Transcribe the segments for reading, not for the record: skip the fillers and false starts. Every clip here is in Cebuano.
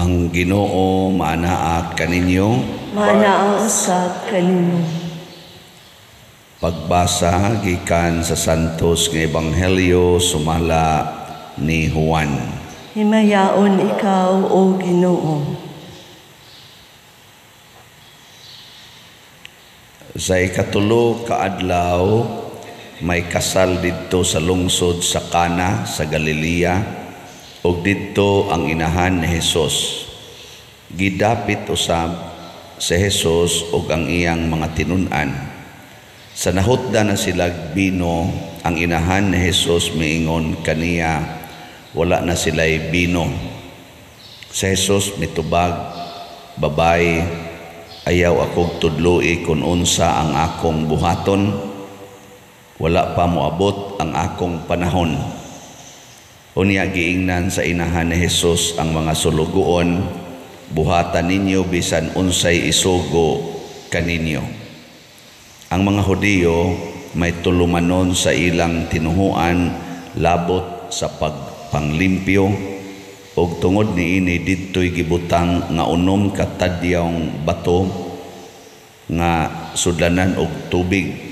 Ang Ginoo maanaa kaninyo. Maanaa usab kaninyo. Pagbasa gikan sa Santos nga Ebanghelyo sumala ni Juan. Himayaon ikaw, o Ginoo. Sa ikatulo ka adlaw may kasal didto sa lungsod sa Kana sa Galilea, ug didto ang inahan ni Hesus. Gidapit usab si Hesus ug ang iyang mga tinun-an. Sa nahutda na silag bino, ang inahan ni Hesus miingon kaniya, wala na sila'y bino. Si Hesus mitubag, babay, ayaw akong tudloi kung unsa ang akong buhaton, wala pa moabot ang akong panahon. Unya giingnan sa inahan ni Hesus ang mga sulugoon, buhatan ninyo bisan unsay isugo kaninyo. Ang mga Hudiyo may tulumanon sa ilang tinuhuan labot sa pagpanglimpyo, ug tungod niini didtoy gibutang nga unom ka tadyong bato nga sudlanan og tubig.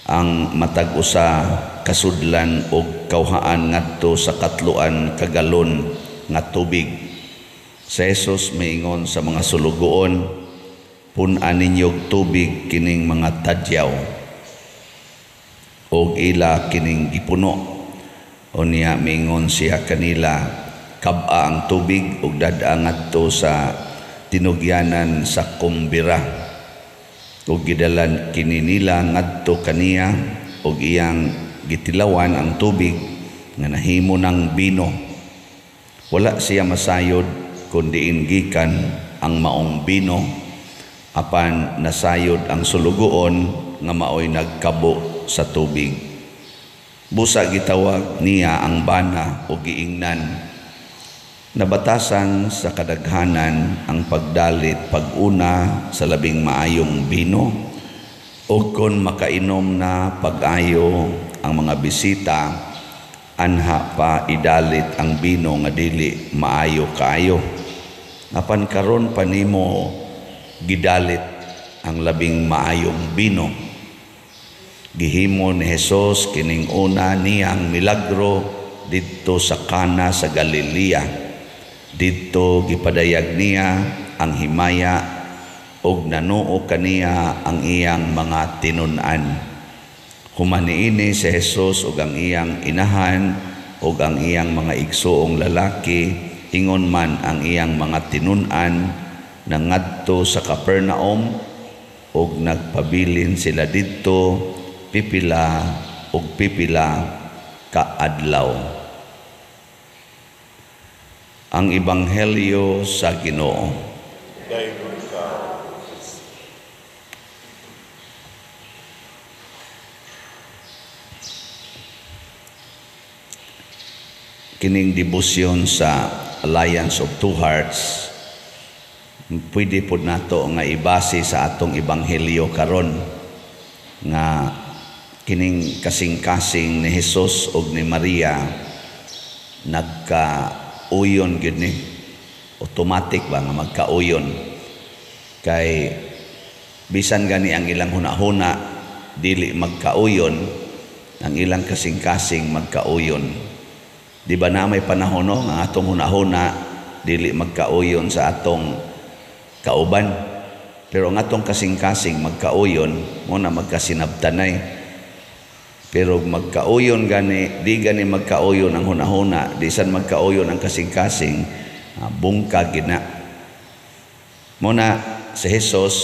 Ang matag usa kasudlan og kawhaan ngadto sa 3 ka galon nga tubig. Si Jesus miingon sa mga sulugoon, pun-an ninyo og tubig kining mga tadyaw, og ila kining gipuno. Unya miingon siya kanila, kab-a ang tubig ug dad-a ngadto sa tinugyanan sa kumbira. Ug gidalan kini nila ngadto kaniya, ug iyang gitilawan ang tubig nga nahimo ng bino. Wala siya masayod kun diin gikan ang maong bino, apan nasayod ang sulugoon nga maoy nagkabo sa tubig. Busa gitawag niya ang bana o giingnan. Nabatasan sa kadaghanan ang pagdalit pag-una sa labing maayong bino, o kon makainom na pag-ayo ang mga bisita, anha pa idalit ang bino nga dili maayo kaayo. Apan karon pa nimo gidalit ang labing maayong bino. Gihimo ni Hesus kining una niyang milagro didto sa Kana sa Galilea. Didto gipadayag niya ang himaya ug nanuo kaniya ang iyang mga tinun-an. Human niini si Hesus ug ang iyang inahan ug ang iyang mga igsuong lalaki, ingon man ang iyang mga tinun-an, nangadto sa Capernaum ug nagpabilin sila didto pipila ug pipila ka adlaw. Ang Ebanghelyo sa Ginoo. Kining debosyon sa Alliance of Two Hearts, pwede pod nato nga ibase sa atong ebanghelyo karon nga kining kasing-kasing ni Hesus ug ni Maria nagkauyon gyud ni. Automatic ba nga magkauyon? Kay bisan gani ang ilang hunahuna dili magkauyon, ang ilang kasing-kasing magkauyon. Di ba na may panahon, no, nga atong hunahuna dili magkauyon sa atong kauban, pero ang atong kasing-kasing magkauyon, mo na magkasinabtanay. Pero magkauyon gani, di gani magkauyon ang hunahuna, di san magkauyon ang kasing-kasing, bungkag gina. Mo na si Hesus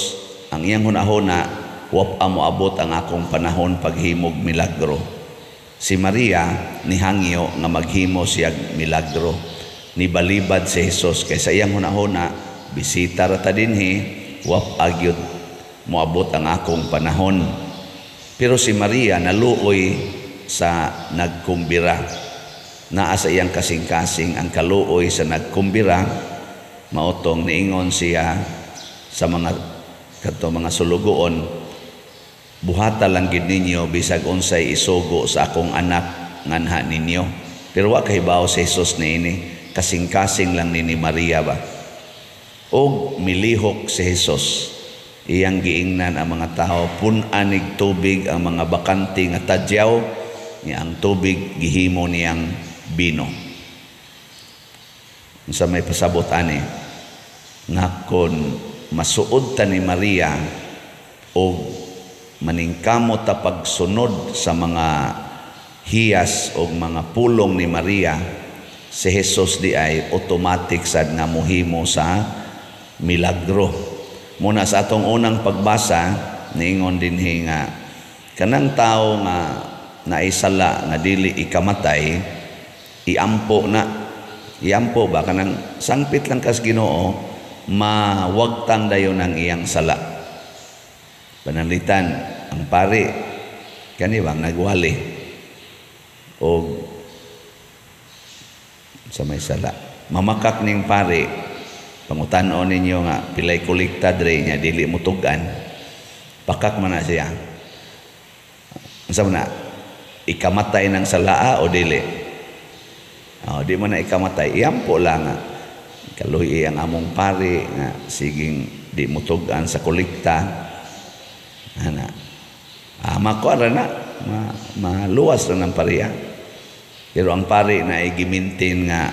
ang iyang hunahuna, wap amo abot ang akong panahon paghimog milagro. Si Maria nihangyo nga maghimo siyag milagro. Nibalibad si Hesus kay sa iyang hunahuna, bisita ra ta dinhi, wap agyod moabot ang akong panahon. Pero si Maria naluoy sa nagkumbira. Naa sa iyang kasing-kasing ang kaluoy sa nagkumbira, maotong niingon siya sa mga kadto mga sulugoon, buhata lang gid ninyo bisag unsay isugo sa akong anak nganha ninyo. Pero wa kahibaw si Hesus niini. kasing-kasing lang ni Maria ba. Og milihok si Jesus. Iyang giingnan ang mga tao, pun-an nig tubig ang mga bakante nga tadyaw, niya ang tubig gihimo niyang bino. Unsa may pasabot ani? Nga kon masuod ta ni Maria og maningkamot ta pagsunod sa mga hiyas og mga pulong ni Maria, si Jesus di ay automatic sad nga mohimo sa milagro. Muna sa atong unang pagbasa, niingon dinhi nga kanang tao nga naisala nga dili ikamatay, iampo na. Iampo ba kanang sangpit lang kas Ginoo, mawagtang dayon ang iyang sala. Pananglitan ang pari kani bang nagwali og sa may sala. Mamakak ning pari, pangutan-on ninyo nga pilay kolekta dre nya dili mo tug-an. Pakak man na siya. Unsa man na? Ikamatay ng salaa o dili? Oh, di man na ikamatay, iampo lang nga. Kaluhi ang among pari nga siging di mo tug-an sa kolekta. Ana. Makuha ra na, maluwas ra ng pariya. Pero ang pari na igimintin nga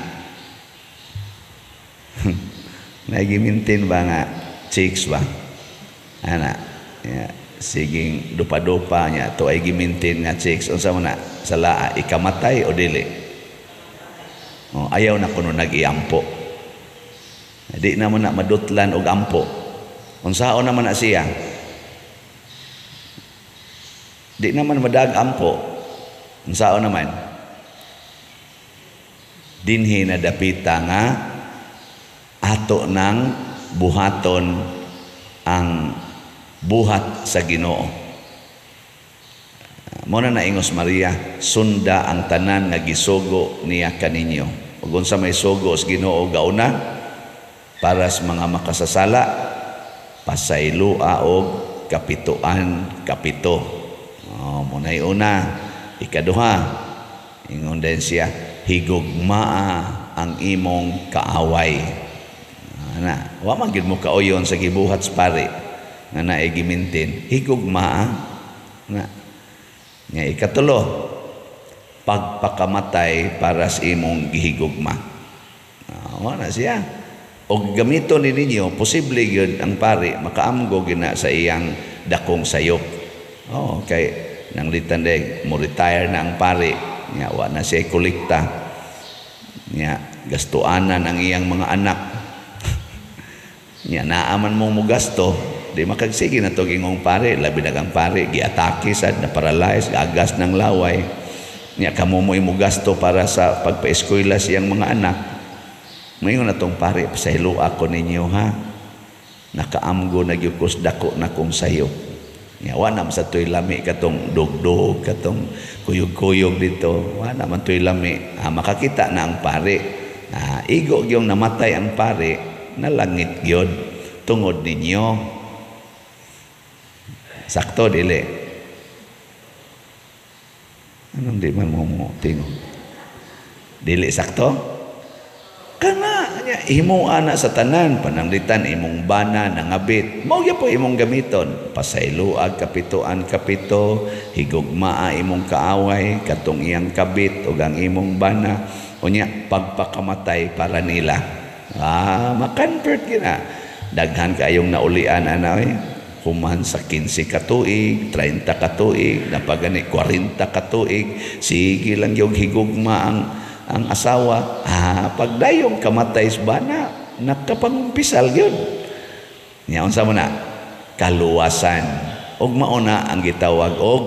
naigimintin ba nga chicks ba? Ana, ya, siging dupa-dupa niya to ay gimintin nga chicks. Unsa man na salaa, ikamatay o dili? Oh, ayaw na kuno nag-iampo. Di naman na madutlan og ampo. Unsaon naman na siya? Di naman madag ampo. Unsaon naman? Dinhi na dapita nga ato nang buhaton ang buhat sa Ginoo. Mo na naingos Maria, sunda ang tanan nga gisugo niya kaninyo. Ug unsa may sugo sa Ginoo gauna para sa mga makasasala, pasayloa og kapituan kapito. Oh, muna'y una. Ikaduha, ingon din siya, higugmaa ang imong kaaway. Ana, wa man gyud mo kauyon sa gibuhat sa pari nga naay gimintin, higugmaa. Na. Nga ikatulo, pagpakamatay para sa imong gihigugma. Wa na siya. Og gamiton ni ninyo, posible gyud ang pari makaamgo gina sa iyang dakong sayop. Oh, kay nanglitan day mo retire na ang pari, nya wa na siya kolekta. Nya gastuanan ang iyang mga anak. Nya naaman mong mugasto, di makagsige na to gingong pare, labi na kang pare, giatake sad, na-paralyze, gagas ng laway. Nya kamo mo'y mugasto para sa pagpa-eskwela siyang mga anak. Ngayon na tong pare, pasaylo ako ninyo ha. Nakaamgo na gyud kus dako na kong sayo. Nya wa na man sa tuy lami katong dugdug, katong kuyog-kuyog dito. Wa na man tuy lami. Makakita na ang pare. Igo gyung namatay ang pare, nalangit gyud tungod ninyo. Sakto dili? Anong di man mo tingog? Dili sakto? Kana nya himo ana sa tanan, pananglitan imong bana nangabit, mao gyud po imong gamiton. Pasayloag kapituan kapito, higugmaa imong kaaway katong iyang kabit ug ang imong bana, unya pagpakamatay para nila. Makonvert gina. Daghan kayong naulian ana oy. Human sa 15 ka tuig, 30 ka tuig, napagani 40 ka tuig, sige lang yung higugma ang asawa. Pagdayong kamatay sa bana, nakapangumpisal yun. Nya unsa mo na? Kaluwasan. Og mauna ang gitawag og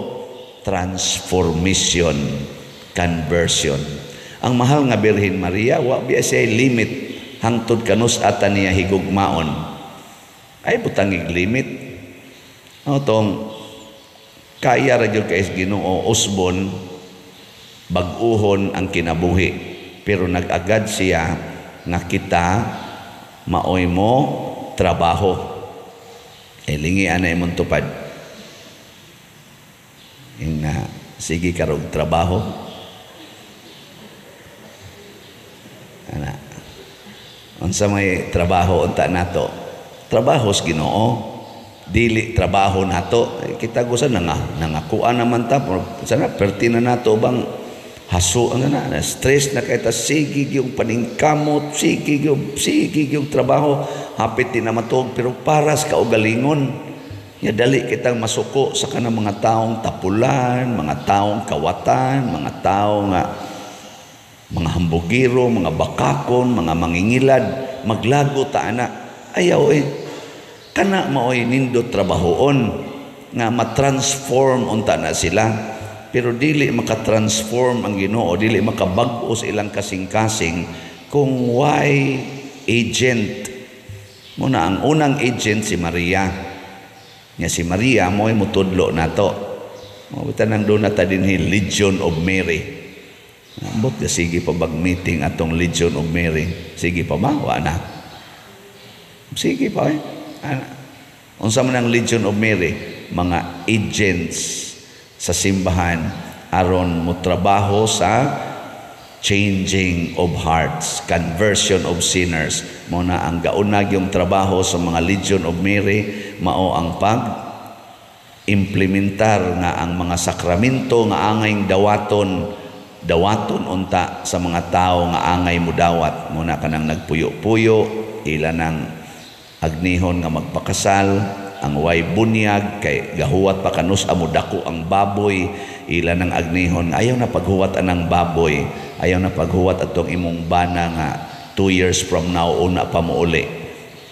transformation, conversion. Ang mahal nga Birhen Maria, wa biya siya limit hangtod kanus ata niya higugmaon. Ay butangig limit. O tong kaya ra gyud kay Ginoo usbon bag-uhon ang kinabuhi, pero nag-agad siya nga kita maoy mo trabaho. Lingi ana imong tupad. Inga sige karog trabaho. Ana. Unsa may trabaho unta nato? Trabaho sa Ginoo, dili trabaho nato. Kita gusa na nga nangakuan naman ta, sana perti na nato bang haso ang na stress na kay ta, sige yung paningkamot, sige yung trabaho, hapit di na matuog, pero para sa kaugalingon ya dali kitang masuko sa kanang mga taong tapulan, mga taong kawatan, mga taong nga mga hambugiro, mga bakakon, mga mangingilad, maglago ta ana. Ayaw eh. Kana maoy nindot trabahoon nga ma-transform unta na sila. Pero dili maka-transform ang Ginoo, dili makabag-o sa ilang kasing-kasing kung why agent. Muna ang unang agent si Maria. Nya si Maria mo'y mutudlo nato. Mao nang doon na ta dinhi Legion of Mary. Ambot ka sige pa bag meeting atong Legion of Mary. Sige pa ba? Wa na. Sige pa eh. Unsa man ang Legion of Mary? Mga agents sa simbahan aron mo trabaho sa changing of hearts, conversion of sinners. Mao na ang gaunag yung trabaho sa mga Legion of Mary, mao ang pag implementar nga ang mga sakramento nga angay dawaton, dawaton unta sa mga tao nga angay mudawat. Muna kanang nagpuyo-puyo, ila nang agnihon nga magpakasal, ang way bunyag kay gahuwat pa kanus amo dako ang baboy, ila nang agnihon ayaw na paghuwat anang baboy, ayaw na paghuwat atong imong bana nga 2 years from now una pa mouli.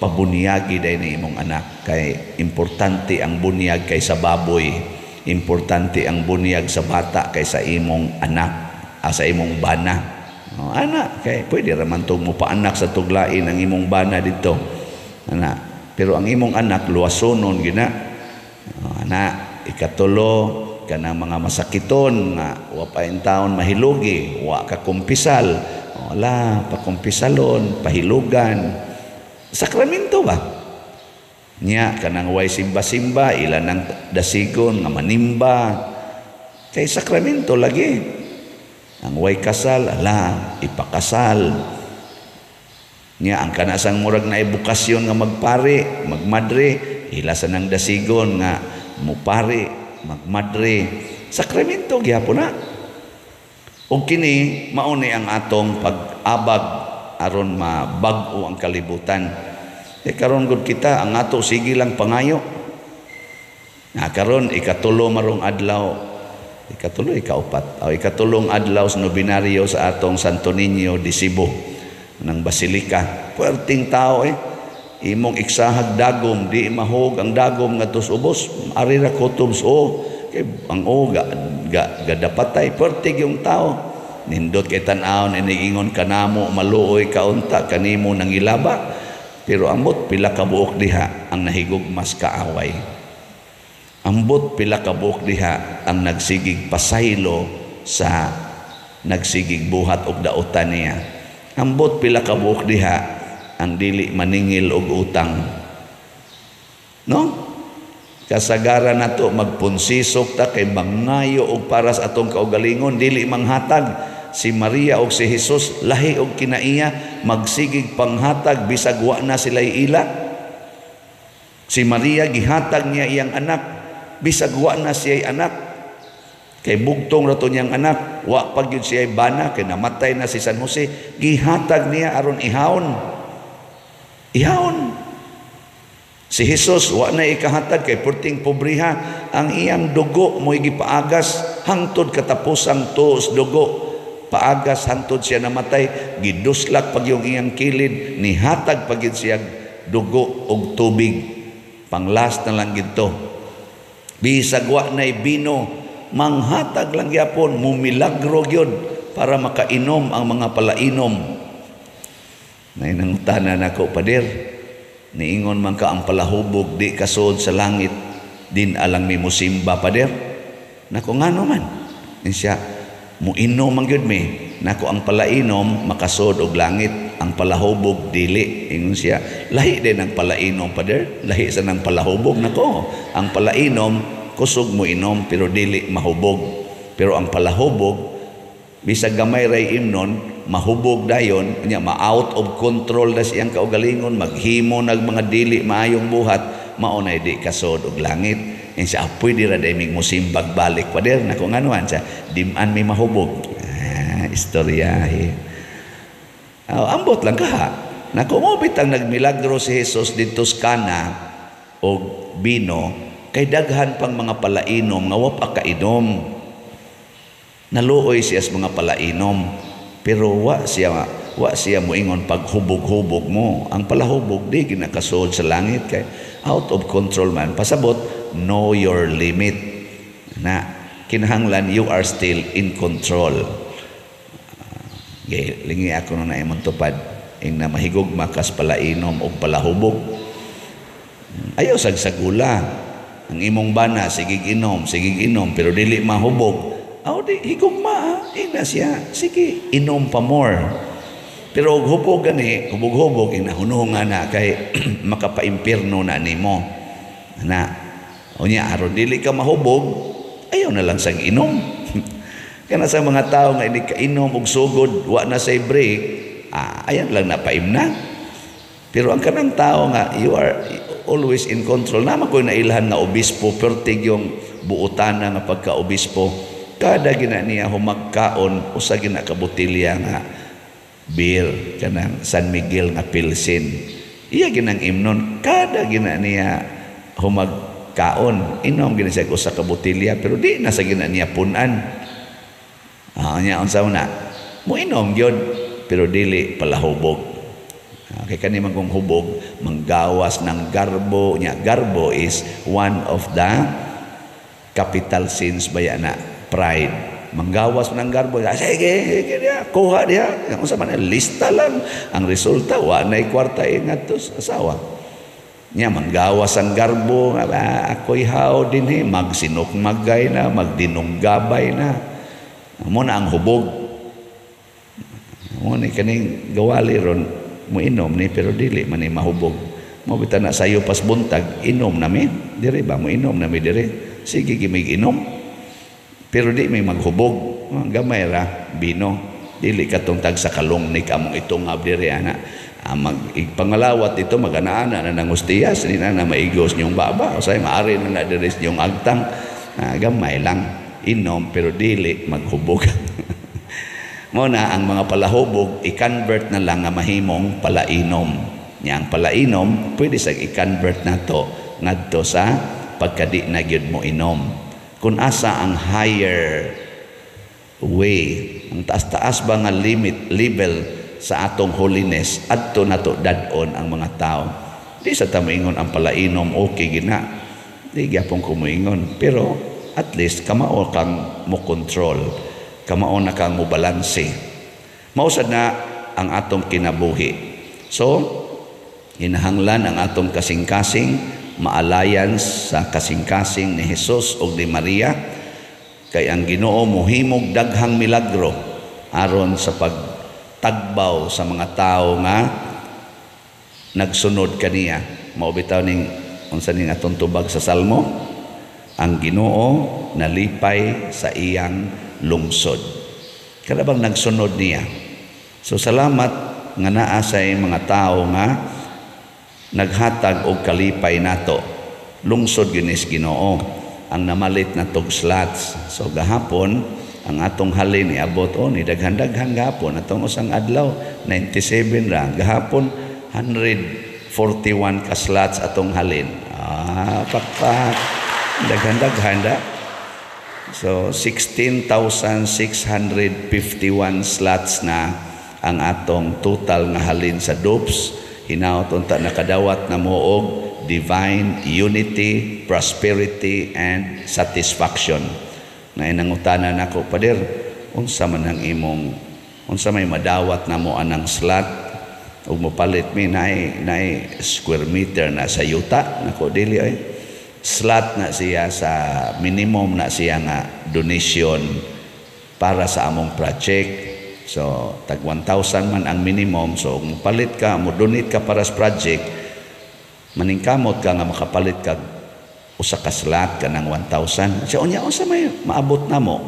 Pabunyagi day ni imong anak kay importante ang bunyag kaysa baboy, importante ang bunyag sa bata kaysa imong anak, sa imong bana. O, anak kay pwede ra man tog mo paanak sa tuglain ang imong bana dito. Ana, pero ang imong anak luwasonon gina. O, ana, ikatulo kanang mga masakiton nga wa pa in taon mahilugi, wa ka kumpisal. O, ala, pakumpisalon, pahilugan. Sakramento ba? Nya kanang way simba-simba, ila nang dasigon nga manimba. Kay sakramento lagi. Ang way kasal, ala, ipakasal. Nya ang kanasang murag na ebukasyon nga magpare, magmadre, ila sa nang dasigon nga mupare, magmadre. Sakramento gyapon na. Ug kini mao ni ang atong pag-abag aron mabag-o ang kalibutan. E karon gud kita ang ato sige lang pangayo. Na karon ikatulo marong adlaw, ikatulo ikaupat, o ikatulong adlaw sa nobinaryo sa atong Santo Niño de Cebu ng Basilika. Puwerteng tao eh. Imong iksahag dagom, di mahog ang dagom ngadto sa ubos. Ari ra kutob o kay ang o ga, ga, gadapatay. Puwerte yung tao. Nindot kay tan-awon iniingon kanamo maluoy kaunta kanimo nangilaba. Pero ambot pila ka buok diha ang nahigugmas kaaway. Ambot pila ka buok diha ang nagsigig pasaylo sa nagsigig buhat og daotan niya. Ambot pila ka buok diha ang dili maningil og utang. No? Kasagaran nato magpunsisok ta kay mangayo og para sa atong kaugalingon, dili manghatag. Si Maria og si Jesus lahi og kinaiya, magsigig panghatag bisag wa na sila ila. Si Maria gihatag niya iyang anak bisag wa na siya anak. Kay bugtong ra to niyang anak, wa pa gyud siya bana kay namatay na si San Jose, gihatag niya aron ihawon. Ihawon. Si Jesus wa na ikahatag kay perting pobriha, ang iyang dugo mo'y gipaagas hangtod katapusang tuos dugo. Paagas hangtod siya namatay, giduslak pag yung iyang kilid, nihatag pag yun siya dugo og tubig. Panglas na lang gito. Bisag wa na'y bino, manghatag lang gyapon, mumilagro gyud para makainom ang mga palainom. Nainangutana nako, Pader, niingon man ka ang palahubog di kasod sa langit, din alang mi musimba, Pader. Nako ngano man? Siya, muinom man gyud mi. Nako ang palainom makasod og langit, ang palahubog dili. Ingon siya, lahi din ang palainom, Pader, lahi sa nang palahubog. Nako, ang palainom kusog mo inom pero dili mahubog. Pero ang palahubog bisag gamay ray imnon, mahubog dayon nya, ma-out of control na siyang kaugalingon, maghimo nag mga dili maayong buhat, mao na di kasod og langit. In siya, pwede ra day mig musimbag balik, pader. Nako, nganuan siya, diman may mahubog. Ah, istorya eh. Oh, ambot lang kaha. Nako, mo bitang nagmilagro si Jesus didto sa Kana og bino kay daghan pang mga palainom nga wa pa kainom. Naluoy siya sa mga palainom, pero wa siya moingon paghubog-hubog mo. Ang palahubog di ginakasuod sa langit kay out of control man. Pasabot, know your limit. Na kinahanglan you are still in control. Okay, lingi ako no na imong tupad ing na mahigugma kas palainom og palahubog. Ayaw sagsagula. Ang imong bana sige inom, sige inom, pero dili mahubog. Aw di higugma, ina siya, sige inom pa more. Pero og hubog gani, hubog-hubog inahunungan na kay makapaimpirno na nimo. Na unya aron dili ka mahubog, ayaw na lang sang inom. Kana sa mga tao nga hindi kainom og sugod, wa na say break, ayan lang napaimna. Pero ang kanang tao nga you are always in control. Naman ko nailhan nga obispo, pertig yung buotana nga pagka-obispo. Kada gina niya humagkaon, usa gina ka botelya nga beer, kanang San Miguel nga Pilsen. Iya ginang imnon, kada gina niya humagkaon, inom gina siya usa ka botelya, pero di na sa gina niya punan. Nya unsa na? Mo inom gyud, pero dili palahubog. Kay kani man kung hubog, manggawas ng garbo nya. Garbo is one of the capital sins baya na, pride. Manggawas ng garbo, sige, sige diya, kuha diya. Unsa man, lista lang. Ang resulta, wa na'y kwarta ngadto sa asawa. Nya manggawas ang garbo, ako'y haw din eh, magsinukmagay na, magdinunggabay na. Mo na ang hubog. Mo ni kaning gawali ron, mo inom ni pero dili man ni mahubog. Mo bitaw na sayo pas buntag, inom nami. Dire ba mo inom nami dire? Sige gimig inom. Pero di may maghubog. Gamay ra bino. Dili katong tag sa kalong ni kamong itungab dire ana. Mag ipangalawat ito maganaana na nangustiyas di na na maigos niyong baba o say maari na na dire niyong agtang. Gamay lang inom pero dili maghubog. Mo na ang mga palahubog i-convert na lang nga mahimong palainom. Nya ang palainom pwede sa i-convert nato ngadto sa pagkadi na gyud mo inom. Kung asa ang higher way, ang taas-taas ba nga limit level sa atong holiness, adto nato dad-on ang mga tao. Di sa ta moingon ang palainom okay gina. Di gyapon ko moingon, pero at least kamao kang mo control, kamao na kang mo balanse. Mausad na ang atong kinabuhi. So, hinahanglan ang atong kasing-kasing maalayan sa kasing-kasing ni Jesus ug ni Maria, kay ang Ginoo mohimog daghang milagro aron sa pagtagbaw sa mga tao nga nagsunod kaniya. Mao bitaw ning unsa ning atong tubag sa Salmo, ang Ginoo nalipay sa iyang lungsod. Kada bang nagsunod niya. So salamat nga naa sa mga tao nga naghatag og kalipay nato. Lungsod ginis Ginoo ang namalit na tog slots. So gahapon ang atong halin niabot o ni daghan-daghan gahapon atong usang adlaw 97 ra gahapon, 141 ka slots atong halin. Pakpak, daghan-daghan da. So 16,651 slots na ang atong total nga halin sa DUPS. Hinaot unta nakadawat na mo og divine unity, prosperity and satisfaction. Na inangutana nako, "Pader, unsa man ang imong, unsa may madawat na mo anang slot ug mopalit mi, naay naay square meter na sa yuta?" Nako, dili ay slot na siya, sa minimum na siya nga donation para sa among project. So tag 1,000 man ang minimum. So kung palit ka, mo donate ka para sa project, maningkamot ka nga makapalit ka usa ka slot ka ng 1,000. Siya, unya unsa may maabot na mo?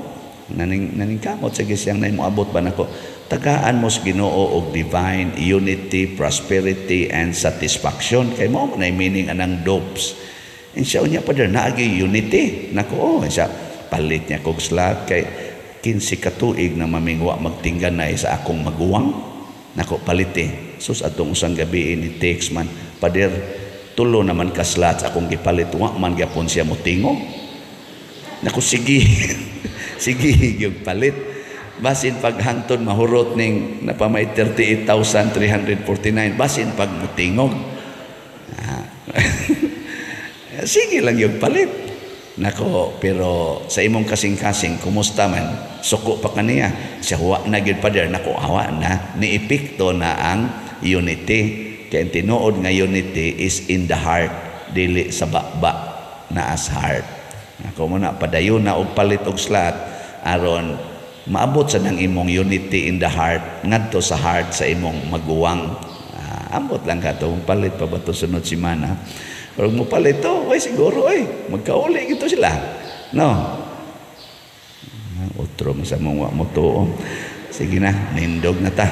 Naningkamot sige siyang nay moabot ba nako. Tagaan mo sa Ginoo og divine unity, prosperity and satisfaction kay mao man ay meaning anang dopes. And siya unya, "Pader, naagi unity." Nako, oh, siya palit niya kog slot kay 15 ka tuig na mamingwa magtingganay sa akong maguwang. Nako, palit eh. Sus, atong usang gabi ni text man, "Pader, tulo naman ka slots akong gipalit, wa man gyapon siya motingog." Nako, sige. Sige, yung palit. Basin pag hangtod mahurot ning napamay 38,349, basin pag mutingog. Ah. Sige lang yung palit. Nako, pero sa imong kasing-kasing, kumusta man? Suko pa kaniya. Siya, "Wa na gyud, Pader." Nako, awa na. Niepekto na ang unity. Kaya ang tinuod nga unity is in the heart, dili sa baba, na as heart. Nako mo na, padayon na og palit og slot aron maabot sa nang imong unity in the heart ngadto sa heart sa imong maguwang. Ah, ambot lang ka to, palit pa ba to sunod semana? Pero mo palit to, ay siguro ay magkauli gito sila. No. Ah, otro man sa mong wa mo tuo. Sige na, nindog na ta.